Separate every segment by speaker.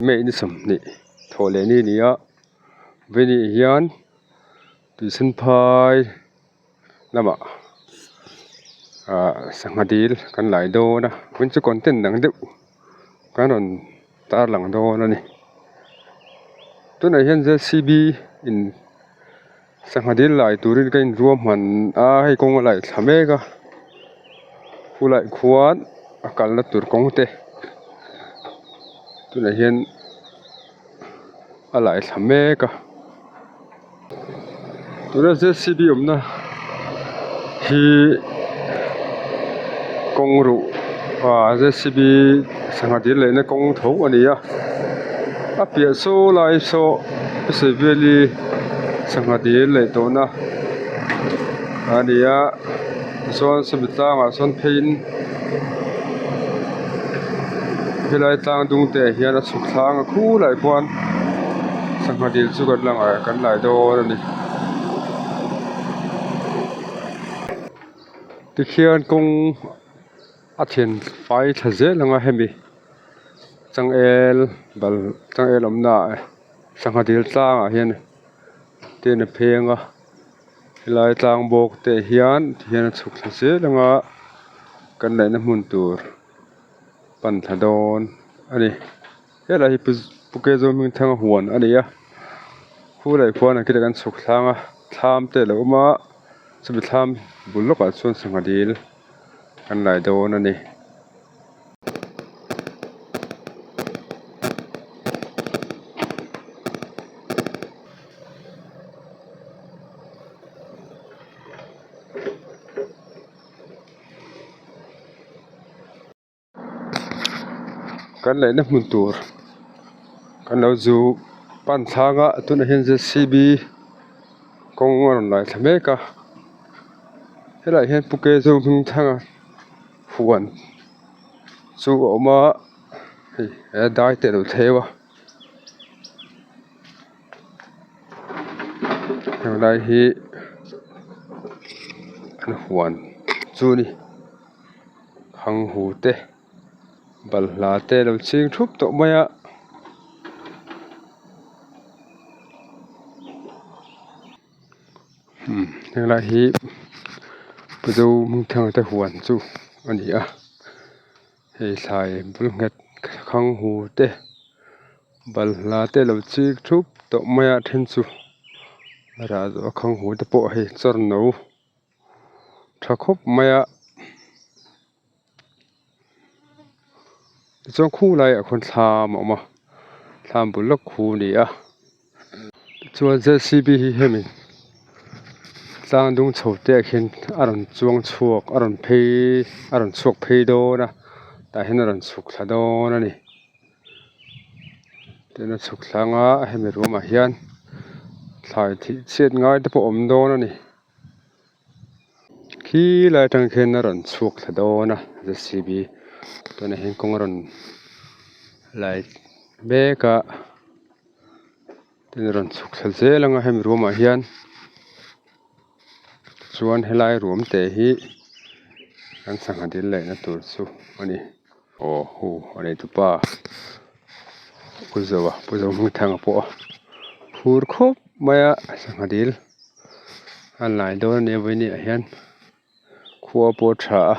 Speaker 1: May ni 20 thawh leh ni a ni a vawini hian tuisen phai lamah ahh sangha dil kan lai dawn a vawiin chu content dang deuh kan rawn tar lang dawn a ni tunah hian j c b in sangha dil lai turin ka inruahman a hei kawng a laih thla mek a khulaiah khuan a kalna tur kawng te tunah hian a laih thla mek a tuna j c b awmna hi kawng ruh ah j c b sangha dil lehna kawng tho a ni a a piah saw lai saw valley sangha dil leh tawhna a ni a tichuan sawmi tlangah sawn pheiin helai tlang dung te ah hian a chhuk thlang a khulaiah khuan sangha dil chu kan la ngai kan lai dawn a ni tikhian kawng a then fai thla zel ang a hemi changel bal changel awmna ah sangha dil tlangah hian tin a pheng a helai tlang bawk te hian tihian a chhuk thla zel ang a kan laihna hmun tur pan thla dawn a ni helai hi pu Keizawmhmingthanga huan a ni a khulai khuan ang khi kan chhuk thlang a thlam te a lo awm a chumi thlam bul lawkah chuan sangha dil kan lai dawn a ni. Kan laihna hmun tur kan lo zu pan thlang a tunah hian j c b kawng a rawn lai thla mek a helaiah hian pu kezu hming thanga huan chu a awm a hei he dai te a lo thleu a. Helai hi an huan chu a ni hanghu te balhla te a lo ching thup tawh mai a. Helai hi Mizo hmingthang te huan chu a ni a hei thlai bul nghet khanghu te balhla te lo chik thup tawh mai a then chu a rah zawh a khanghu te pawh hei chawr no tha khawp mai a tichuan khu laiah khuan thlam a awm a thlam bul lawk khu a ni a tichuan j c b hi hemi tlang dung chho te ah khian a rawn chuang chhuak a rawn phei a rawn chhuak phei dawn a tah hian a rawn chhuk thla dawn a ni. Tin a chhuk thlang a hemi ruamah hian thlai thih chhiat ngai te pawh a awm dawn a ni khi lai atang khian a rawn chhuak thla dawn a j c b tunah hian kawng a rawn lai mek a tin a rawn chhuk thla zel ang a hemi ruamah hian chuan helai ruam te hi an sangha dil laihna tur chu a ni. Aw hu a neitupa pu zoa pu zo hmingthanga pawh a phur khawp mai a sangha dil a lai dawn a nia vawiin ah hian khua pawh a tha a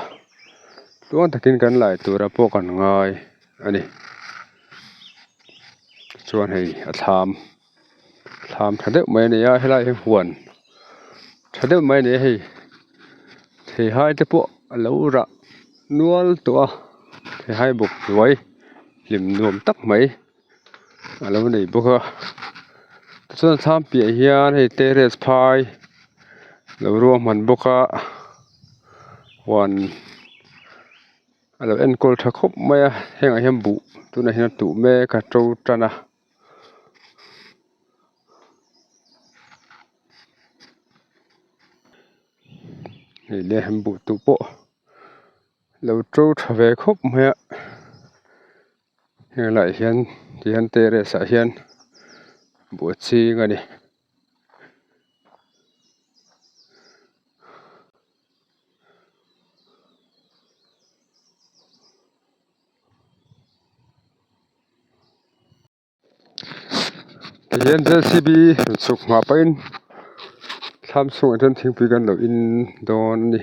Speaker 1: tluang takin kan lai tura pawh kan ngai a ni chuan hei a thlam thlam tha deuh mai a ni a helai hi huan tha deuh mai a ni a hei theihai te pawh a lo rah nual tawh a theihai bawk hnuai hlim nuam tak mai a lo nei bawk a tichuan thlam piah hian hei terrace phai lo ruahman bawk a huan. A lo enkawl tha khawp mai a hengah hian buh tunah hian a tuh mek a to tan a. Hei le han buh tuh pawh lo to tha ve khawp mai a helaiah hian tihian terrace ah hian buh a ching a ni. Tihian JCB rawn chhuk nghah pahin thlam chhungah chuan thingpui kan lo in dawn a ni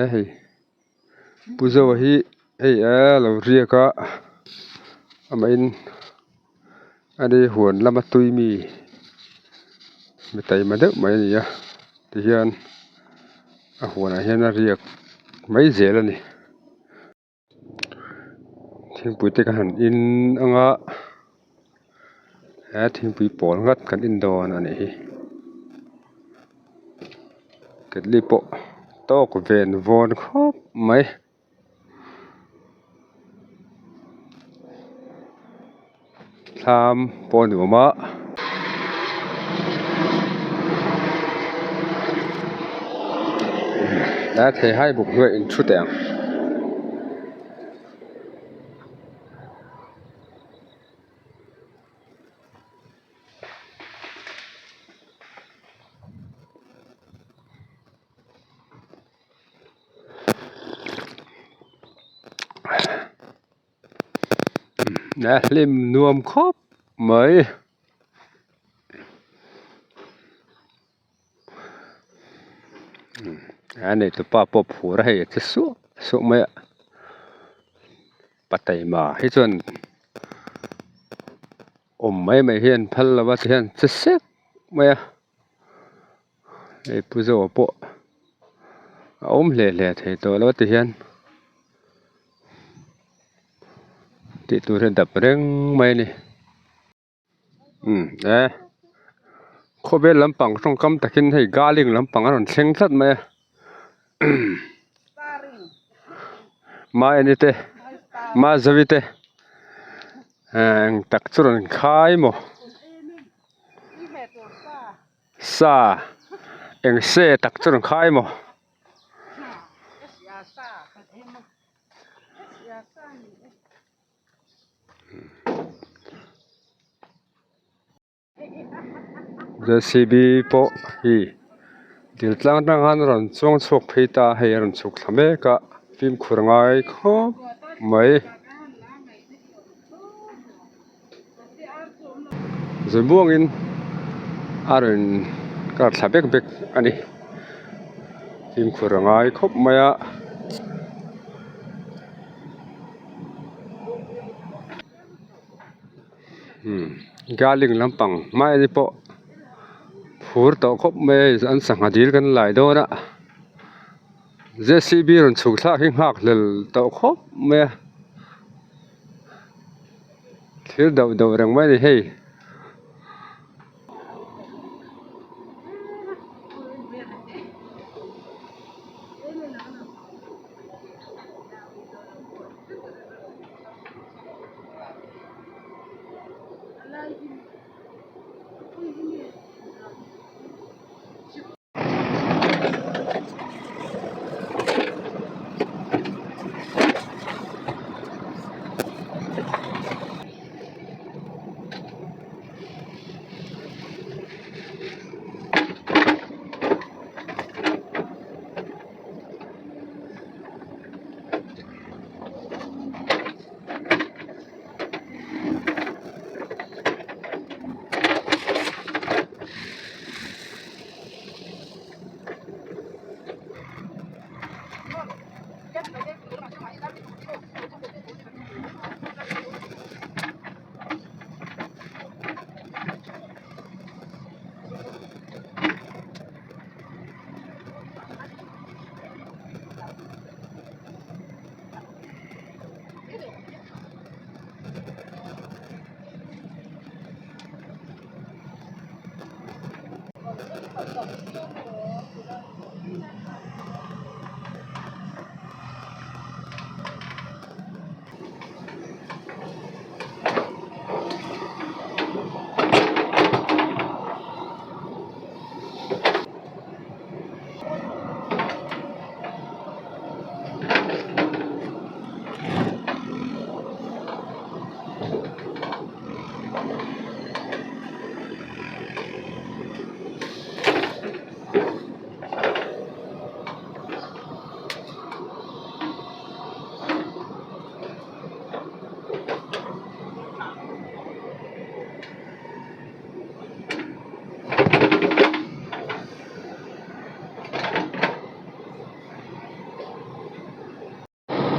Speaker 1: e hei Pu Zoa hi hei a lo riak a amahin ani huan lama tui mi mi taima deuh mai a ni a tihian a huanah hian a riak mai zel a ni. Thingpui te ka han in ang a he thingpui pawl ngat kan in dawn a nih hi ketli pawh tawk ven vawn khawp mai. Thlam pawh a ni awm a. Tlai theihai buk hnuaiah in thu teh ang. A hlim nuam khawp mai a neitu pa pawh phur a hei a che suah suah mai a pataima hi chuan awm mai mai hian phal lo a tihian che sek mai a. Hei pu Zoa pawh a awm hle hle thei tawh lo ti hian tih tur hi a dap reng mai a ni umm e khawvel lampang tawngkam takin hei garlic lampang a rawn thleng tlat mai a mahni te mahzawi te eng tak chu rawn khai maw. Sa eng se tak chu rawn khai maw? J_c_b pawh hi dil tlang atang khan a rawn chuang chhuak phei ta a hei a rawn chhuk thla mek a fimkhur a ngai khawp mai. Zawimuangin a rawn kar thla bek bek a ni fimkhur a ngai khawp mai a. Garlic lampang hmai te pawh phur tawh khawp mai a an sangha dil kan lai dawn a J_c_b rawn chhuk thlak hi nghak hlel tawh khawp mai a. Thil doh doh reng mai a ni hei.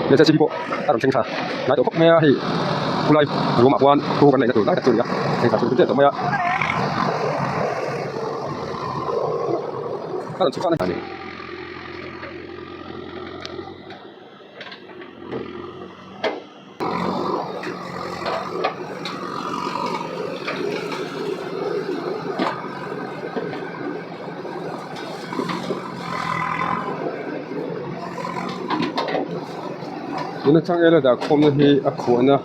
Speaker 1: J C B pawh a rawn thleng thla hnai tawh khawp mai a hei khulai ruamah khuan khu kan neihna tur lai tak chu a ni a thleng thla chu tep tawh mai a a rawn chhuk a ni. Tuna changel a dah khawmna hi a khuahna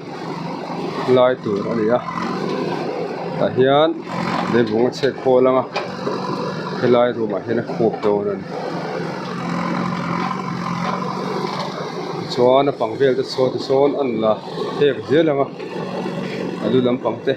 Speaker 1: lai tur a ni a tah hian leivung a chhek khawl ang a helai room ah hian a khuap dawn a ni. Chuan a pang vel te saw te sawn an la hek zel ang a a lu lampang te.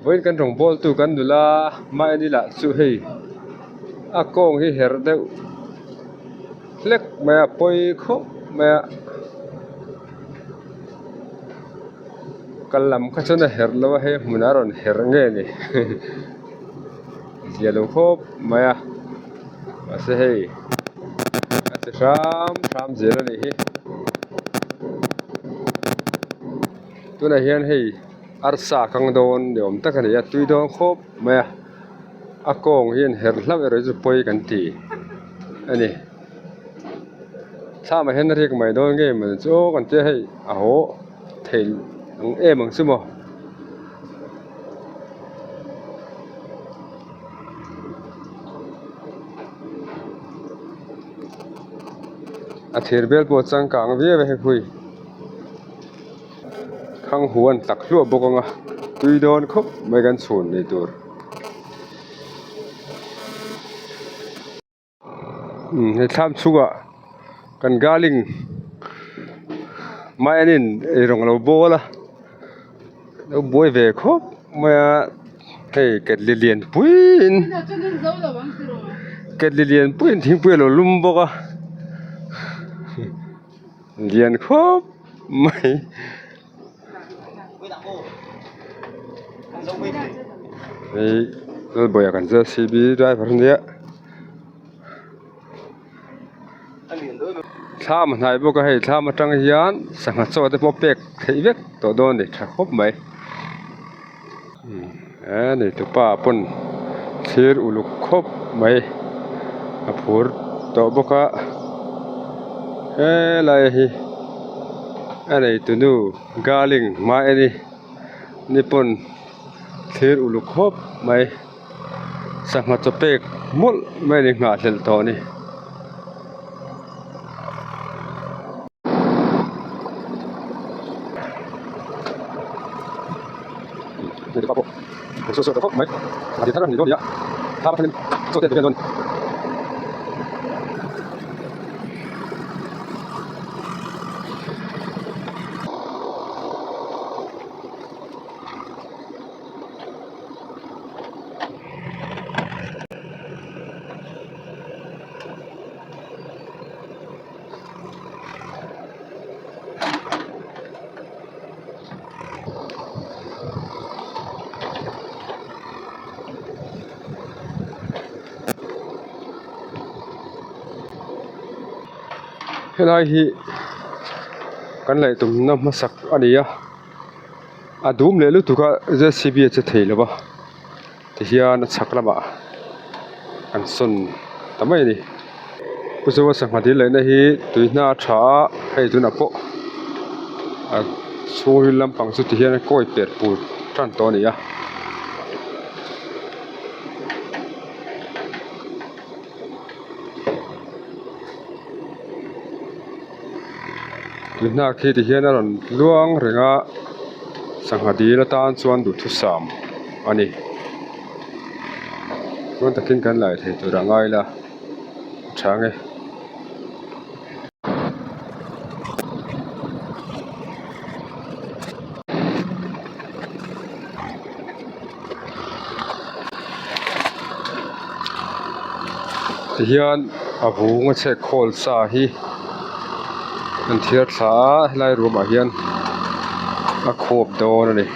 Speaker 1: Vawiin kan rawn bawl tu kan nula mahni lah chu hei a kawng hi herh deuh hlek mai a pawi khawp mai a kal lam kha chuan a herh lo a hei hmunah a rawn herh nge ni zia lo khawp mai a mahse hei a ti hram hram zel a nih hi tunah hian hei arsa kang dawn ni awm tak a ni a tui dawn khawp mai a a kawng hian herh hlauh erawh hi chu pawi kan ti a ni thlamah hian a riak mai dawn nge mawni chu aw kan tia hei a haw thei ang em ang chu maw. A thir bel pawh a changkang viau a hei hui khang huan tak hluah bawk ang a tui dawn khawp mai kan chhun nei tur. He thlam chhungah kan garling maianin eirawng a lo bawl a lo buai ve khawp mai a hei ketli lian puiin ketli lian puiin thingpui a lo lum bawk a lian khawp mai. Hei lalbawiah kan J C B driver ania thlam a hnai bawk a hei thlam atang hian sangha chaw te pawh pek theih vek tawh dawn a ni tha khawp mai he neitupa pawn thlir uluk khawp mai a phur tawh bawk a helai hi a neitunu garling hma en i ni pawn thlir uluk khawp mai sangha chaw pek mawlh mai a ni nghahhlelh tawh a ni. Helai hi kan laih tumna hmasak a ni a a dum leh lutuk a J C B a che thei lo va tihian a chhak lamah an sawn ta mai a ni pu zoa sangha dil laihna hi tui hna a tha a hei tunah pawh a. Chhungril lampang chu tihian a kawi per pur tan tawh a ni a. Tui hnak hi tihian a rawn luang reng a sangha dil atan chuan duhthusam a ni. Chuan takin kan lai thei tur a ngai la a tha ang e. Tihian a vung a chhek khawl sa hi an thiar thla a helai ruamah hian a khuap dawn a ni.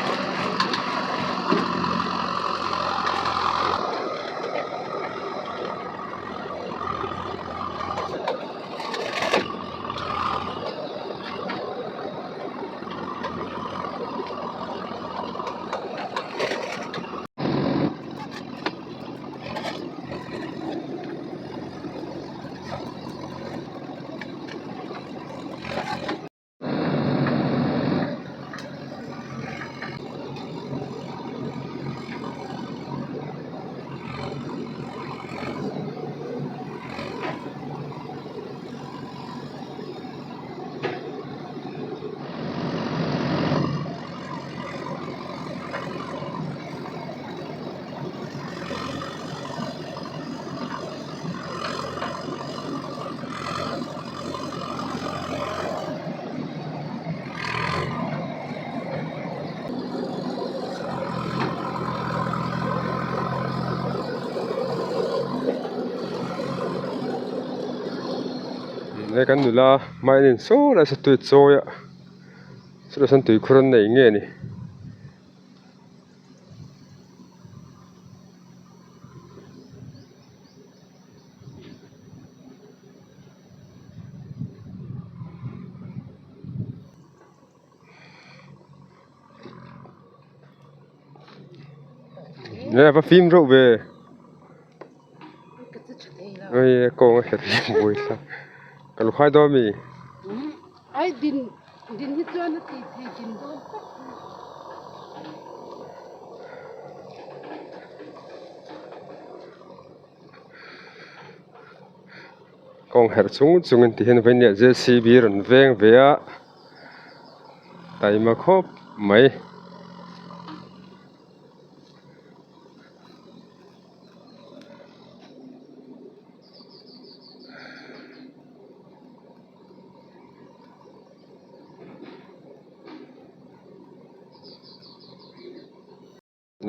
Speaker 1: He kan nula hmai in saw lai saw tui chawi a chutah sawn tuikhur an nei nge ni. Nge va fim reuh ve ui kawng a hret hi buai thlak ka lu khai dawn ami. Kawng herh chung chungin ti hian vawiin J C B rawn veng ve a taima khawp mai.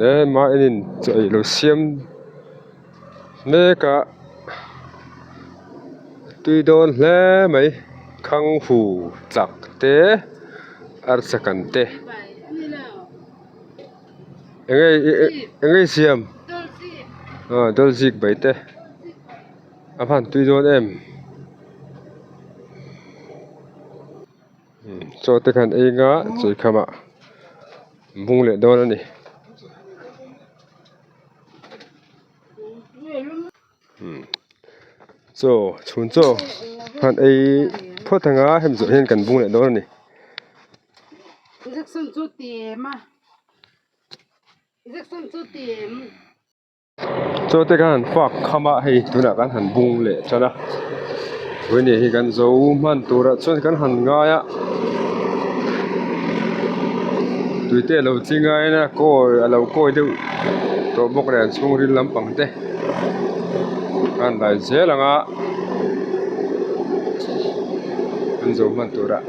Speaker 1: He mahni chaw ei lo siam mek a tui dawn hle mai khang hu chak te arsa kan te eng nge i siam aw dawlzik bai te a van tui dawn em. Chaw te khan ei nga chawi khamah bung leh dawn a ni. Chaw chhun chaw khan ei phawt anga hemi zawh hian kan bung leh dawn a ni. Chaw te khan han fak kham a hei tunah kan han bung leh tan a vawiin hi kan zo hman turah chuan kan han ngai a tui te alo ching a ena kawi alo kawi deuh tawh bawk nen chhungril lampang te a han dai zel ang a an zo hman turah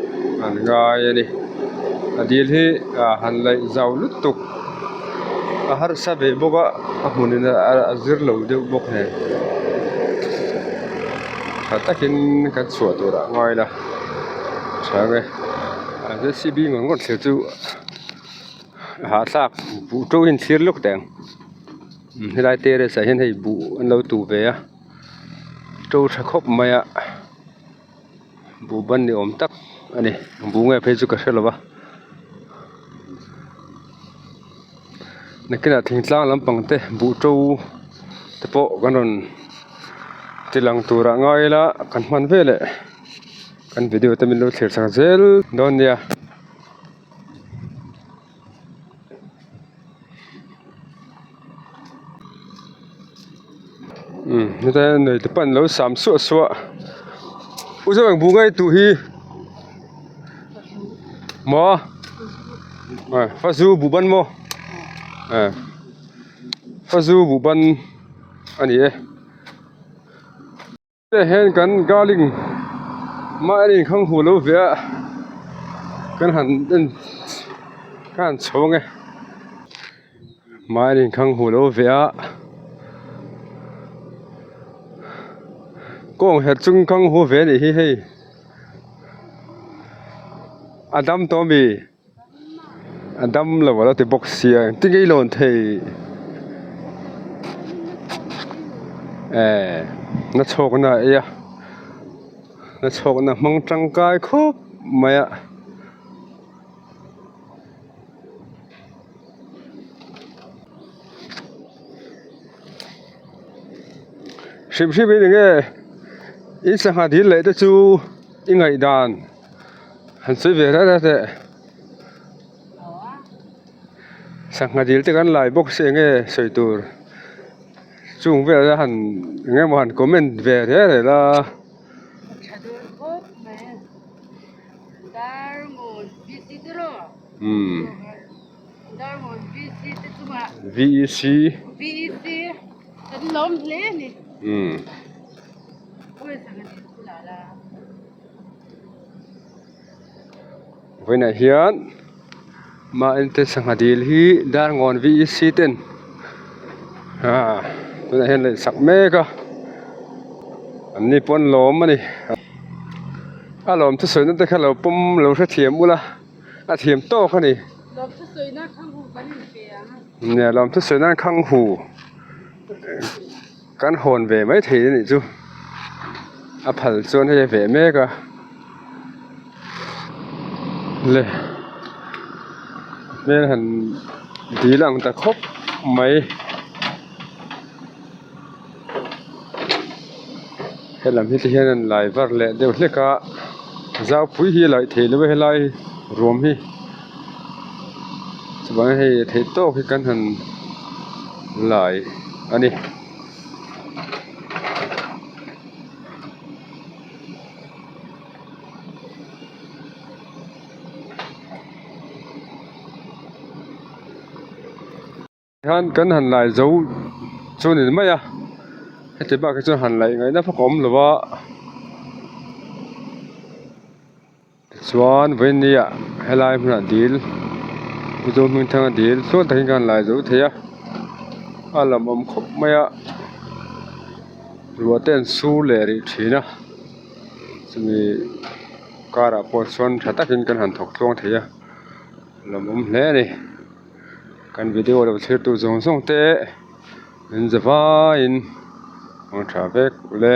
Speaker 1: an ngai a ni a dil hi ah han laih zau lutuk. A harsa ve bawk a a hmun in a zir lo deuh bawk nen tha takin kan chhuah tur ah ngai ila tha ang e a j c b ngawt ngawt thlir chu a hahthlak buh to hi an thlir lawk teh ang helai terrace ah hian hei buh an lo tuh ve a to tha khawp mai a buh ban ni awm tak a ni buh nge phei chu ka hre lo va nakinah thingtlang lampang te buh to te pawh kan rawn ti lang turah ngai ila kan hman veleh kan video te min lo thlir chak zel dawn nia. Umm heta hian nei te pawh an lo sam suah suah u zawk ang buh ngei tuh hi maw fazu buh ban maw fazu buh ban a ni e. Hei hian kan garling mah en inkhang hu lo ve a kan han en kan han chho ang e mah en inkhang hu lo ve a kawng herh chung khang hu ve a nih hi hei a dam tawh ami. A dam lo a la ti bawk sia engtin nge i lawn thei eh na chhawk na a ei a na chhawk na hmang tangkai khawp mai a. Hrim hrim in enge in sangha dil leh te chu i ngaihdan. Han sawi ve reuh reuh teh sangha dil te kan lai bawk si enge sawi tur chung velah han eng emaw han comment ve reuh reuh la. Vec Vawiinah hian mahni sangha dil hi Darngawn V E C ten ah tunah hian laih sak mek a an ni pawh an lawm a ni a lawm thusawina te kha lo pawm lo hrethiam ula a thiam tawk a ni nia lawm thusawina khang hu Kan hawn ve mai thei a nih chu a phal chuan hei a veh mek a le hmel han dil ang ta khawp mai helam hi ti hian an lai var leh deuh hlek a zaupui hi a laih theih loh a helai ruam hi chuvangin hei theih tawk hi kan han lai a ni. Hian kan han lai zo chu a ni mai a heti bakah chuan han laih ngaihna vak a awm lo a tichuan vawiin ah helai hmunah dil mizo hming thanga dil tluang takin kan han lai zo thei a a lam awm khawp mai a ruah te an sur leh rih thin a chumi karah pawh chuan tha takin kan han thawk tluang thei a lawmawm hle a ni. Kan video lo thlir tu zawng zawng te min za vaiin hmang tha vek ule.